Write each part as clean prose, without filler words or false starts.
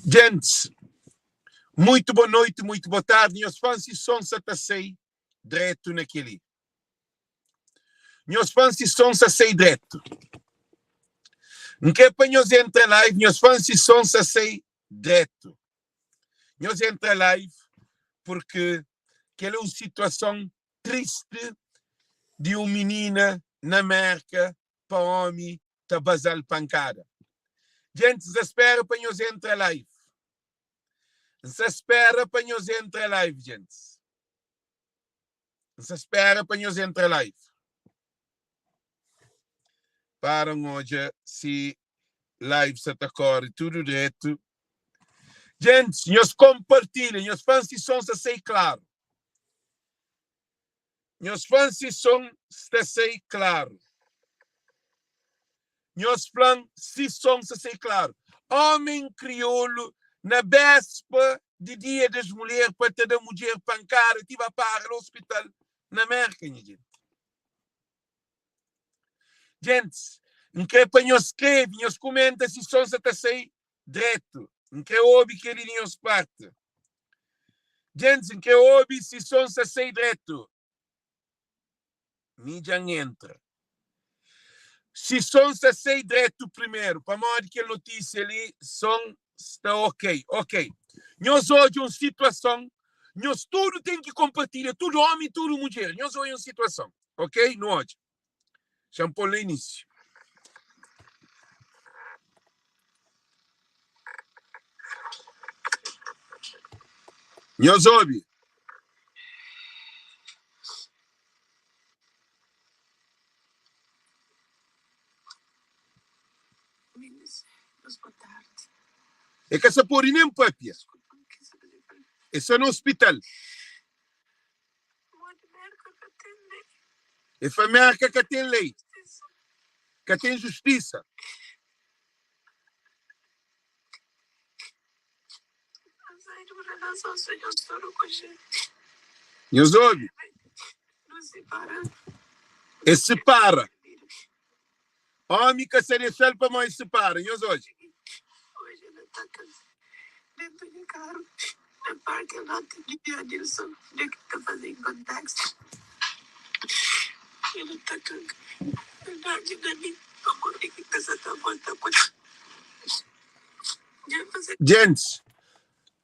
Djentis, muitu bo noiti, muitu bo tardi, nhos fla-m si son sa ta sai dretu na kel-li. Nhos fla-m si son sa sai dretu. N kre pa nhos entra live, nhos fla-m si son sa sai dretu. Nhos entra live porque kel é un situason tristi di un minina na Merka pa omi ta baza-l pankada. Djentis, N sa spera pa nhos entra live. N sa spera pa nhos entra live, djentis. N sa spera pa nhos entra live. Para N odja si live sa ta kore tudu dretu. Djentis, nhos konpartilha, nhos fla-m si son sa sai klaru. Nhos fla-m si son sta sai klaru. Nhos fla-m si son sta sai klaru. Omen kriolu na bespa di dia das mulher pa ta da mudjer pankada ti ba para la ospital na Merka, nha jenti. Djentis, N kre pa nhos skrebe, nhos kumenta si son sa ta sai dretu. N kre obi keli di nhos parti. Djentis, N kre obi si son sa sai dretu. Mi dja N entra. Si son sa sai dretu primeru, pamodi kel notisia li, son sta ok. Ok. Nhos odja un situason, nhos tudu ten ki konpartilha, tudu omi, tudu mudjer, nhos odja un situason. Ok? Nu odja. Xa-m pô-l na inísiu. Nhos obi. E ka sa pode nen papia. E sta na ospital. E fla Merka ka ten lei, ka ten justisa. Nhos obi? Es sipara. Omi ka sa dexa-l pamodi es sipara. Nhos odja. Djentis,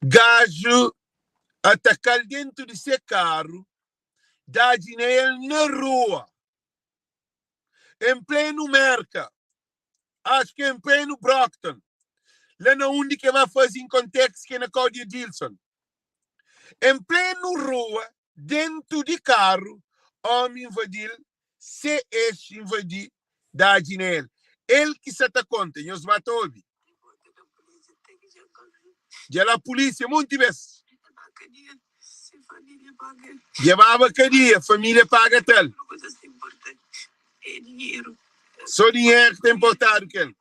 gaju ataka-l dentu di se karu, dadji na el na rua. En plenu Merka, axu ki en plenu Brockton, la na undi ke ba faze income tax ki é na kau di Edilson. En plenu rua, dentu di karu, omi invadi-l, se ex invadi, dadji na el. El ki sa ta konta, nhos ba ta obi. Dja la pulisia monti bes. Dja baba kadia, familia paga tal. So dinheru ki ta importadu kel.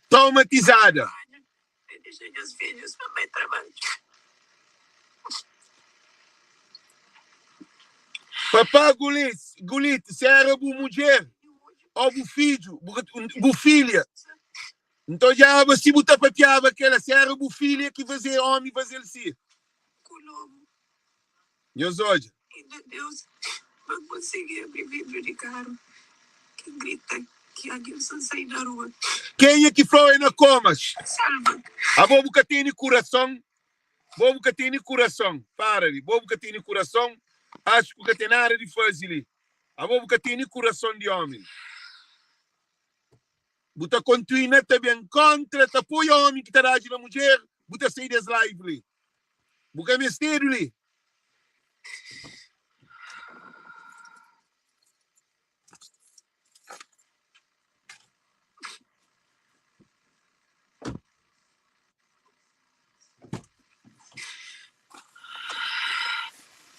Traumatizada. Papa Gulite, si era bu mudjer o bu fidju, bu filha, N ta odjaba si bu ta papiaba kela, si era bu filha ki faze omi faze-l si. Nhos odja. Inda Deus ba konsigi abri vidru di karu ki grita ki Adilson sai na rua. Kenha ki fla-u é na komas? Salva. Abo bu ka tene kurason? Bo bu ka tene kurason? Para li, bo bu ka tene kurason? Axu ku ka ten nada di faze li. Abo bu ka tene kurason di omi. Bu ta kontinua ta ben kontra, ta poi omi ki ta dadji na mudjer, bu ta sai des live li. Bu ka mestedu li.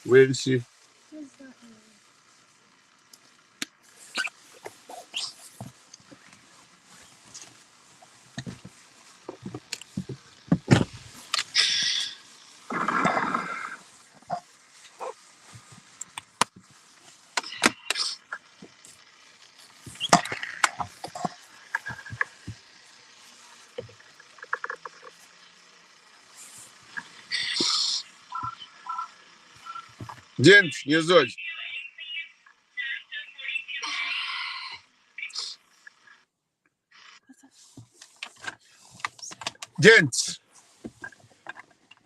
Where is she? Djentis, nhos odja. Djentis,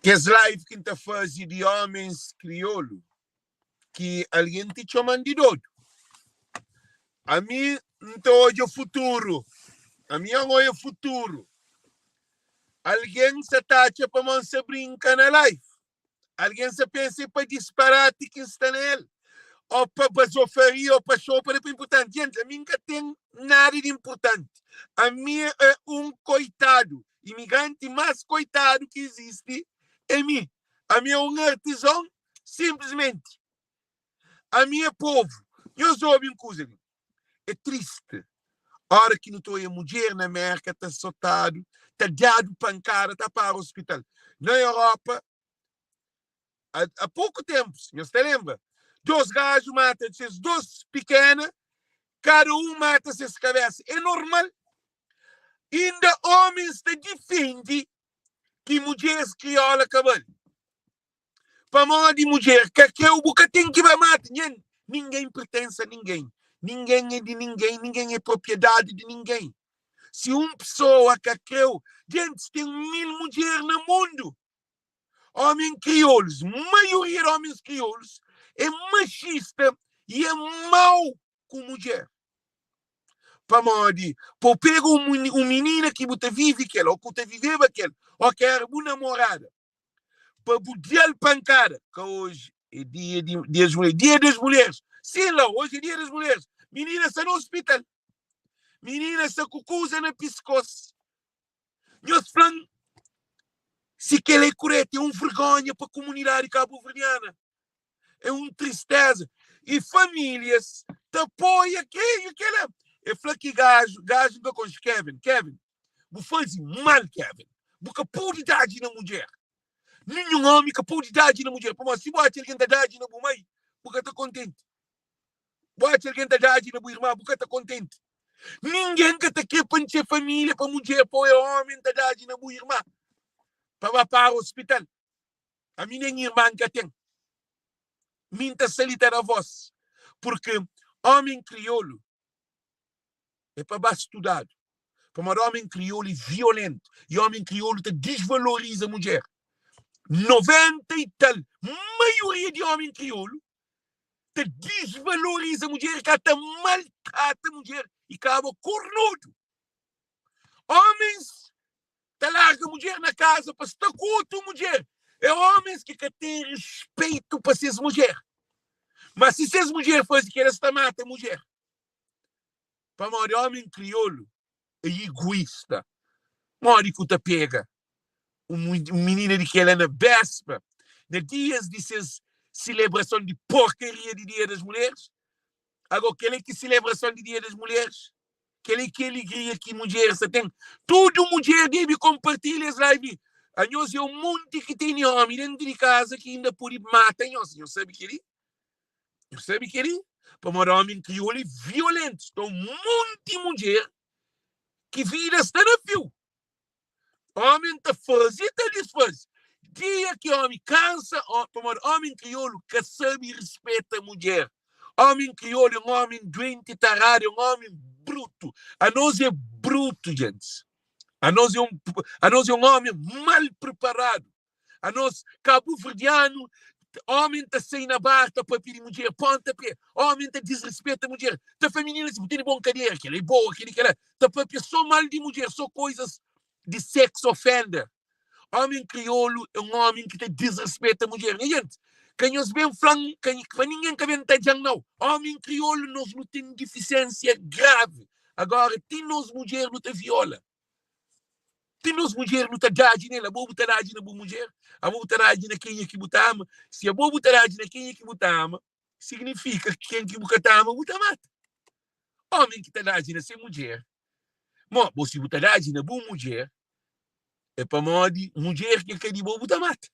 kes live ki N ta faze di ómens kriolu ki algen ti txoma-m di dodu. Ami N ta odja futuru. Ami N odja futuru. Algen sa ta atxa pamodi N sa brinka na live. Algen sa pensa é pa disparati ki N sta na el, ô pa bazofaria, ô pa xopa, pa inpurtanti. Djentis, ami N ka ten nada di inpurtanti. Ami é un koitadu. Imigranti más koitadu ki izisti é mi. Ami é un artizon, sinplismenti. Ami é povu. Nhos obi un kuza li. É tristi óra ki nu ta oia mudjer na Mérka ta sotadu, ta dadu pankada, ta para ospital. Na Europa, a poku ténpus, nhos ta lenbra, dôs gaju mata ses dôs pikena, kada un mata ses kabésa. É normal. Inda ómis ta difende ki mudjeris kriola ka bali. Pamodi mudjer ka kreu bu ka ten ki ba mata nhen. Ninguém pertence a ninguém. Ninguém é de ninguém, ninguém é propriedade de ninguém. Si un pessoa ka kreu, djentis ten mil mudjer na mundu. Homem crioulos, maioria de homens crioulos é machista e é mau ku mudjer. Pamodi pa bu pega un minina ki bu ta vive kel, ou ku ta viveba kel, ou ki era bu namorada, pa bu da-l pankada. Ka oji é dia di dia das mulheres. Dia das mulheres. Sim, lá, hoje é dia das mulheres. Menina está no hospital. Menina está com coisa na pescoço. Nhos flan se kel é correto. É um vergonha para a comunidade cabo-verdiana. É um tristeza. E famílias te apoia quem aquela. Eu falo que gajo, gajo nunca com Kevin, Kevin, bu faze mal, Kevin. Bu ka pode dadji na mudjer. Ninhun omi ka pode dadji na mudjer. Pamodi si bu atxa algen ta dadji na bu mai, bu ka ta kontenti. Bu atxa algen ta dadji na bu irma, bu ka ta kontenti. Ningen ka ta kre pa ntxe família pa mudjer pa oia omi ta dadji na bu irma pa ba para ospital. Ami nen irma N ka ten. Mi N ta sta li ta da vos. Purki omi kriolu é pa ba studadu. Pamodi omi kriolu é violentu i omi kriolu ta disvaloriza mudjer. 90 i tal, maioria di omi kriolu ta disvaloriza mudjer i ka ta maltrata mudjer i kaba kornudu. Homens ta larga mudjer na kaza pa sta ku otu mudjer. É homens ki ka ten respeito pa ses mudjer. Mas si ses mudjer faze kel, es ta mata mudjer. Pamodi homen kriolu é iguista. Modi ku ta pega un minina di kela na bespa, na dias di ses selebrason di porkaria di dia das mulheres? Ago, kel é ki selebrason di dia das mulheres? Kel é ki alegria ki mudjeres ta ten? Tudu mudjer debe konpartilha es live li. Anhos é un monti ki tene omi dentu di kaza ki inda pode mata nhos. Nhos sabe kel-li? Nhos sabe kel-li? Pamodi omi kriolu é violentu. Sta un monti mudjer ki vida sta na fiu. Omi ta faze i ta disfaze. Dia ki omi kansa, pamodi omi kriolu ka sabe rispeta mudjer. Omi kriolu é un omi duenti, taradu, é un omi brutu. Anos é brutu, djentis. Anos é un, anos é un omi mal preparadu. Anos kabuverdianu, omi ta sai na bar ta papia di mudjer, ponta pe, omi ta disrispeta mudjer, ta fla minina si bu tene bon kadera, kela é boa, keli kela, ta papia so mal di mudjer, so koizas di sex offender. Omi kriolu é un omi ki ta disrispeta mudjer. Nha jenti, ka nhos ben fla-m, ka pa ningen ka ben tadja-m nau. Omi kriolu nos nu ten difisiensia gravi. Agora ti nos mudjer nu ta viola. Ti nos mudjer nu ta dadji nel. Abo bu ta dadji na bu mudjer? Abo bu ta dadji na kenha ki bu ta ama? Si abo bu ta dadji na kenha ki bu ta ama, signifika ki ken ki bu ka ta ama bu ta mata. Omi ki ta dadji na se mudjer, mo bo si bu ta dadji na bu mudjer, é pamodi mudjer ki ka di bo bu ta mata.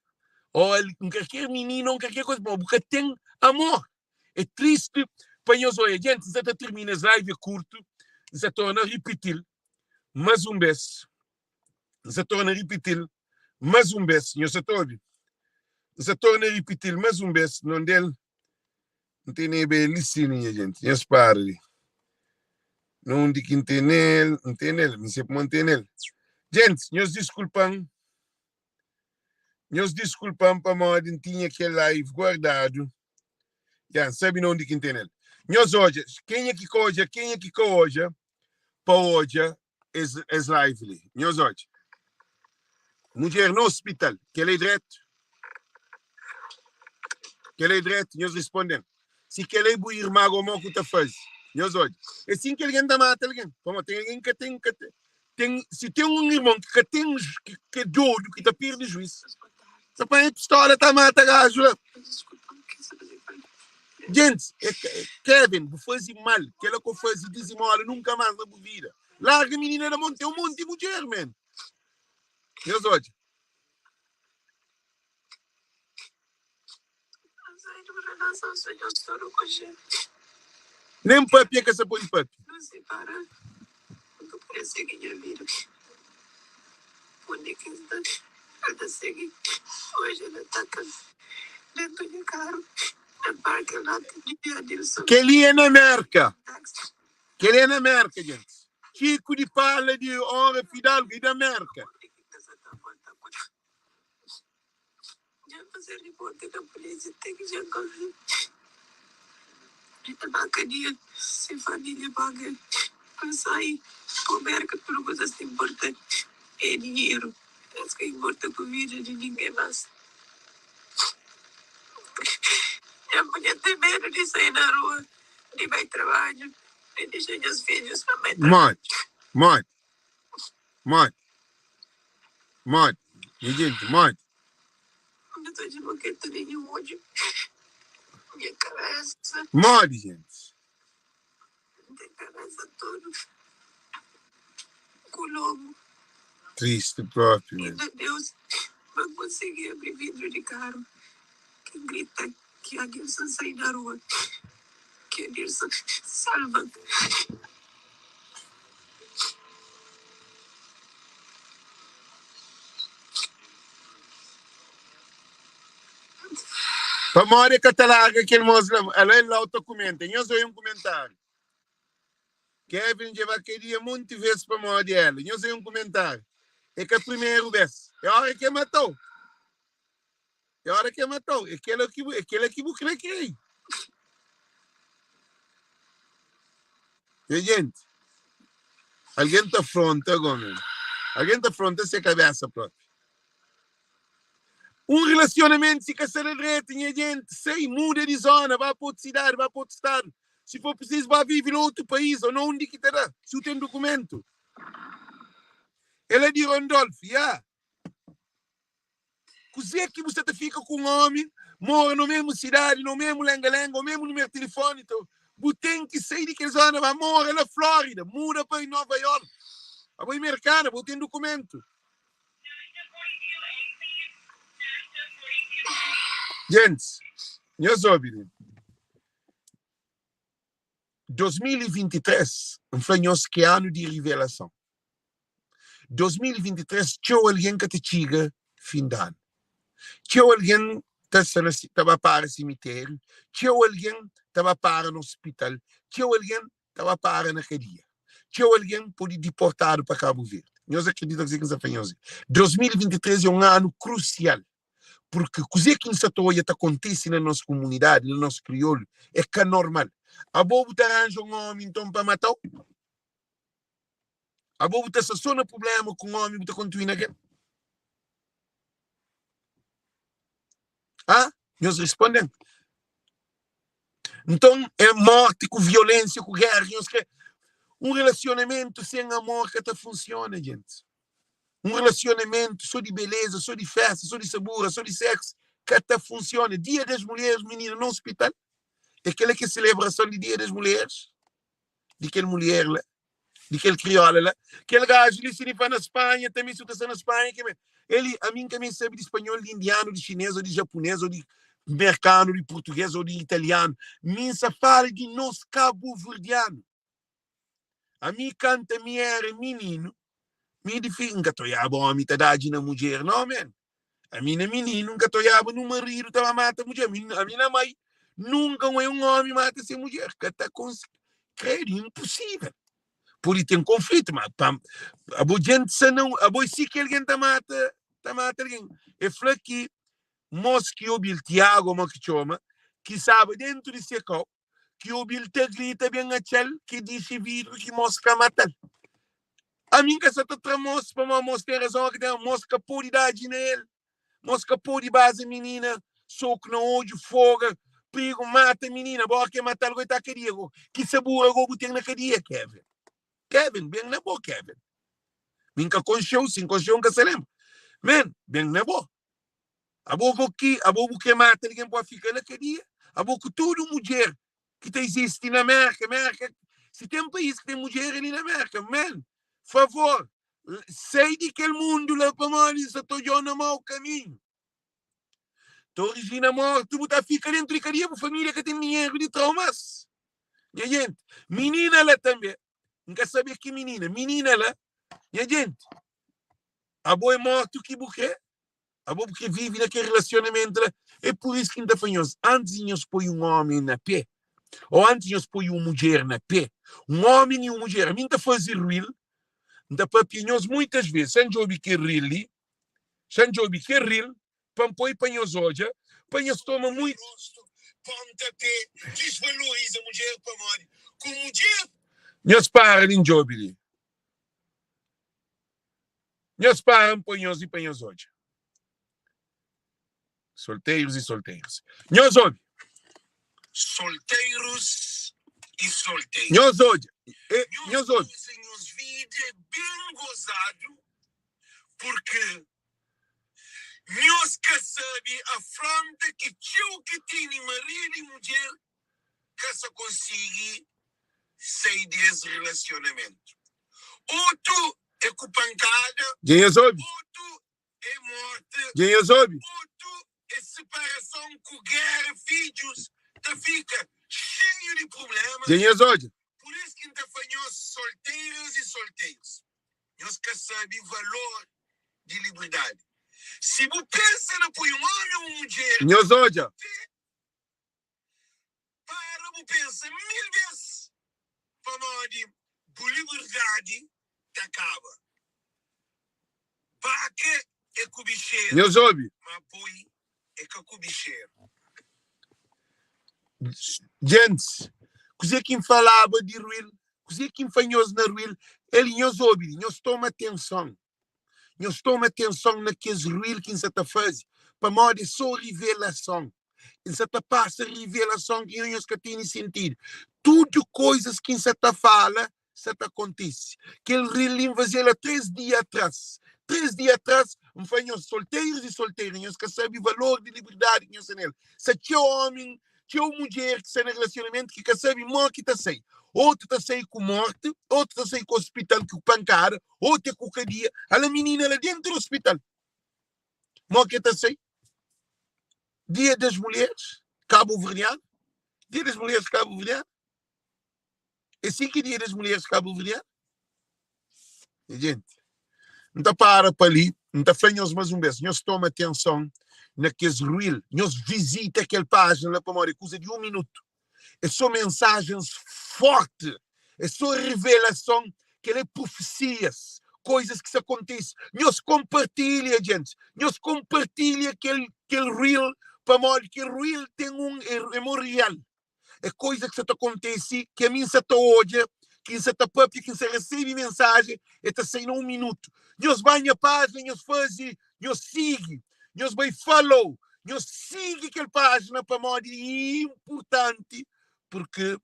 Ou un kalker mininu, ou un kalker koza, pamodi bu ka ten amor. É tristi pa nhos oia. Djenti, N sa ta tirmina es live é kurtu, N sa torna ripiti-l mas un bes. N sa torna ripiti-l mas un bes. Nhos sa ta obi? N sa torna ripiti-l mas un bes. Nondel. N teneba el li sin, nha jenti. Nhos para li. Na undi ki N tene-l? N tene-l, mi se pamo N tene-l. Gentis, nhos diskulpa-m. Nhos diskulpa-m pamodi N tinha kel live guardadu. Ya, N sabe na undi ki N tene-l. Nhos odja, kenha ki ka odja, kenha ki ka odja, pa odja es, es live li. Nhos odja. Mudjer na hospital, kel é dretu? Kel é dretu? Nhos responde-m. Si kel é bu irma go, mo ku ta faze? Nhos odja. É sin ki algen ta mata algen. Pamodi ten algen ki ka ten, ka ten, ten, si ten un irmon ki ka ten, ki, ki é dodu, ki ta perde juiz, ta panha pistola ta mata gaju la. Gentis, é, Kevin, bu faze mal. Kela ko faze dizimola nunka mas na bu vida. Larga minina na mon, ten un monti mudjer, man. Nhos odja. Nem papia ka sa pode papia. Kel-li é na Mérka. Kel-li é na Mérka, gentis. Txiku di Pala di Onra Fidalgu é na Mérka. Modi, modi, modi, modi, nha genti, modi. Modi, gentis. Tristi propi, man. Pamodi e ka ta larga kel mos la? Ala el la ta kumenta. Nhos oia un kumentariu. Kevin dja ba kadia monti ves pamodi ela. Nhos oia un kumentariu. É ka primeru bes. É ora ke matau. É ora ke matau. É kela ki bu, é kela ki bu kre krei. Nha gente, algen ta fronta go, man. Algen ta fronta se kabesa propi. Un relacionamento si ka sta da dretu, nha gente, sai, muda di zona, ba pa otu cidade, ba pa otu estado. Si for preciso, ba vive na otu país ou na undi ki ta da, si u ten documento. Ela di Rondolf, ya. Kuzê ki bu sta ta fika ku un ómi, mora na mésmu sidadi, na mésmu lenga-lenga, ô mésmu númeru di tilifóni? Nton, bu ten ki sai di kel zóna, ba mora na Flórida, muda pa Nova York. Abo é merkana, bu ten dukumentu. Gentis, nhos obi li. 2023, N fla nhos ki é anu di rivelason. 2023, txeu algen ka ta txiga fin di anu. Txeu algen ta sta na, ta ba para simitériu, txeu algen ta ba para na ospital, txeu algen ta ba para na kadia, txeu algen pode diportadu pa Kabu Verdi. Nhos akredita kuzê ki N sta fla nhos? 2023 é un anu krusial. Purki kuzê ki N sa ta odja ta kontise na nos kumunidadi, na nos kriolu, é ka normal. Abo bu ta ranja un ómi nton pa mata-u? Abo bu ta sta sô na prubléma ku un ómi bu ta kontinua na kel? Ah, nhos responde-m. Nton é morti ku violénsia ku géra ki nhos krê? Un relasionamentu sen amor ka ta funsiona, gentis. Un relacionamento só di beleza, só di festa, só di sabura, só di sexo, ka ta funciona. Dia das Mulheres, menina na hospital, é kela ki é celebração di Dia das Mulheres? Di kel mulher la, di kel kriola la, kel gajo li si li pa na Espanha, também si ta sta na Espanha, que ele, a mim também sabe de espanhol, de indiano, de chinês, ou de japonês, ou de mercano, de português, ou de italiano. Mim sa fala de nós cabo-verdiano. Ami kanta mi era mininu mi di fi nka ta oiaba omi ta dadji na mudjer no man ami na mininu nka ta oiaba nu maridu ta ba mata mudjer ami na mai. Nunka un un omi mata se mudjer. Ka ta konsigi. Kredu, inposível. Pode ten konflitu, ma pa abo djenti sa na abo é si ki algen ta mata, ta mata algen. E fla ki mos ki obi-l, Tiagu mo ki txoma, ki staba dentu di se kau, ki obi-l ta grita ben atxa-l ki dixi vidru ki mos ka mata-l. Ami N ka sa ta tra mos pamodi mos ten razon o ka ten, mos ka pode dadji na el. Mos ka pode baza minina soku na odju, foga, prigu mata minina, bo ke matal go e ta kadia go. Ki sabura go bu ten na kadia, Kevin? Kevin, ben na bo, Kevin. Mi N ka konxeu, si N konxeu N ka sa lenbra. Men, ben na bo. Abo go ki, abo bu kre mata algen pa fika na kadia? Abo ku tudu mudjer ki ta izisti na Merka, Merka, si ten país ki ten mudjer é li na Merka, men, favor, sai di kel mundu la pamodi sa ta odjau na mau kaminhu. Ta orijina morti, bu ta fika dentu di kadia, bu familia ka ten dinheru di trau mas. Nha jenti, minina la tanbe, N ka sabe ki minina, minina la, nha jenti, abo é mortu ki bu kre? Abo bu kre vive na kel relasionamentu la? É pur isu ki N ta fla nhos, antis di nhos poi un ómi na pé, ô antis di nhos poi un mudjer na pé, un ómi i un mudjer, ami N ta faze ril, N ta papia nhos muitas ves, xa N djobe kel ril li, xa N djobe kel ril pa N poi pa nhos odja, pa nhos toma muitu. Nhos para li N djobe li. Nhos para N poi nhos li pa nhos odja. Solteirus i solteiras. Nhos obi. Solteirus i solteiras. Nhos odja. E, Nhos nhos obi. uza nhos vida ben gozadu, purki nhos ka sabe afronta ki txeu ki tene maridu i mudjer ka sa konsigi sai di es relasionamentu. Otu é ku pankada, Dja nhos obi. otu é morte, Dja nhos obi. otu é separason ku géra, fidjus ta fika xeiu di prubléma. Dja nhos odja. Pur isu ki N ta fla nhos, solteras i solterus, nhos ka sabe valor di liberdadi. Si bu pensa na poi un ómi ô un mudjer Nhos odja. pé, Para bu pensa mil bês pamodi bu liberdadi ta kaba. Baka é ku bixéru, Nhos obi. má boi é ka ku bixéru. Gentis, kuzê ki N falaba di Ruil? Kuzê ki N fla nhos na Ruil? El, nhos obi li, nhos toma atenson. Nhos toma atenson na kes ruil ki N sa ta faze, pamodi é sô rivelason. N sa ta pasa rivelason ki nhos ka tene sentidu. Tudu koizas ki N sa ta fala sa ta kontise. Kel ril li N faze-l a 3 dia atras. 3 dia atras N fla nhos, solterus i soltera, nhos ka sabe valor di liberdadi ki nhos sta nel. Sta txeu omi Txeu mudjer ki sta na relasionamentu ki ka sabe mo ki ta sai. Otu ta sai ku morti, otu ta sai ku ospital ku pankada, otu é ku kadia. Ala minina la dentu di ospital. Mo ki ta sai? Dia das Mulheres Kabuverdiana? Dia das Mulheres Kabuverdiana? É si ki Dia das Mulheres Kabuverdiana? Nha gente, N ta para pa li, N ta fla nhos más un bês, nhos toma atenson na kes reel, nhos vizita kel pájina la pamodi é kuza di un minutu. É sô mensajens fórti, é sô revelason, kel é profesias, koizas ki sta kontise. Nhos konpartilha, gentis, nhos konpartilha kel kel reel pamodi kel reel ten un é mo real. É koiza ki sa ta kontese ki ami N sa ta odja, ki N sa ta papia, ki N sa resebe mensajen, e ta sai na un minutu. Nhos bai nha pájina, nhos faze, nhos sigi, nhos bai follow, nhos sigi kel pájina pamodi é inpurtanti purki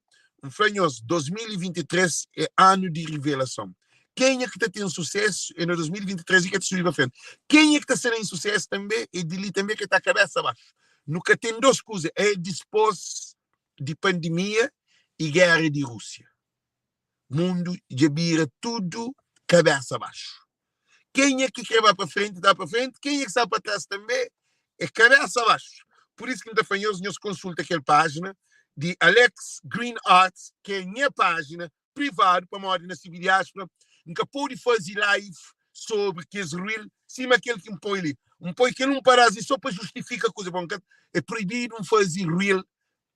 N fla nhos, 2023 é anu di rivelason. Kenha ki ta ten susésu é na 2023 é ki ta subi pa frenti. Kenha ki ta ser na insusésu tanbe é di li tanbe ki ta kabésa baxu. Nu ka ten dos kuza, é dispôs di pandemia y géra di Rúsia. Mundu dja bira tudu kabésa baxu. Kenha ki krê ba pa frenti, ta ba pa frenti, kenha ki sta pa tras tanbe é kabésa baxu. Pur isu ki N ta fla nhos, nhos konsulta kel pájina di Alex Green Arts, ki é nha pájina privadu, pamodi na sibi diáspora N ka pode faze live sobri kes reel sima kel ki N poi li. N poi kel un padás li so pa justifika kuza, pamodi é proibidu N faze reel.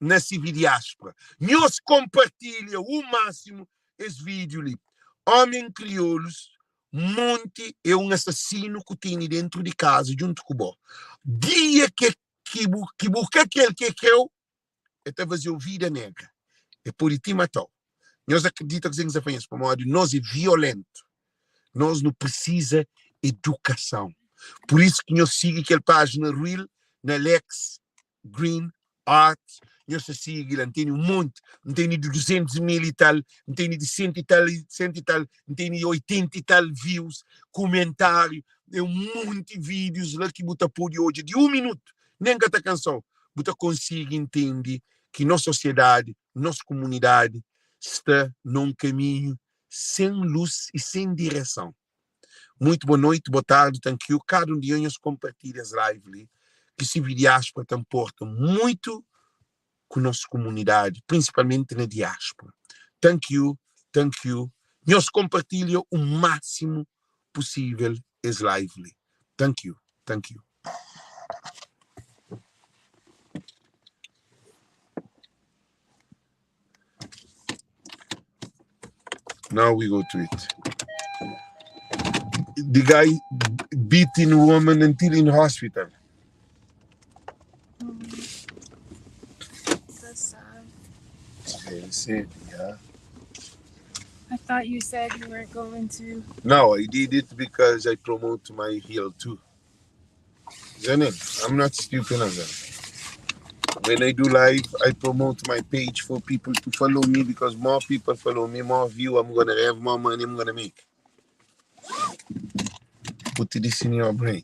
na Sividiáspora. Nhos konpartilha u másimu es vídiu li. Ómen kriolus, monti é un asasinu ku tene dentru di kaza djuntu ku bo. Dia ke ki bu ki bu ka kel ke kreu, e ta fazeu vida negra. E pode ti matau. Nhos akredita kuzê ki N sta fla nhos, pamodi nos é violentu. Nos nu precisa educação. Por isso ki nhos sigui kel página Real na Alex Green Art, nhos ta sigui la. N tene un monti, N tene di 200 mil e tal, N tene di 100 e tal, 100 e tal, N tene di 80 e tal views, kumentáriu, é un monti vídeos la ki bu ta pode odja di un minutu, nen ka ta kansau, bu ta konsigi intende ki nos sosiedadi, nos kumunidadi sta na un kaminhu sen lus i sen direson. Muito boa noite, boa tarde, thank you. Kada um dia nhos compartilha es live li, ki si vi diáspora ta importa muito ku nos comunidade, principalmente na diáspora. Thank you, thank you. Nhos compartilha o máximo possível es live li. Thank you, thank you. Now we go to it. The guy beating woman until in hospital. That's sad. Very sad, yeah. I thought you said you weren't going to. No, I did it because I promote my heel too. Zanin, I'm not stupid as that. When I do live, I promote my page for people to follow me because more people follow me, more view I'm gonna have, more money I'm gonna make. Put this in your brain.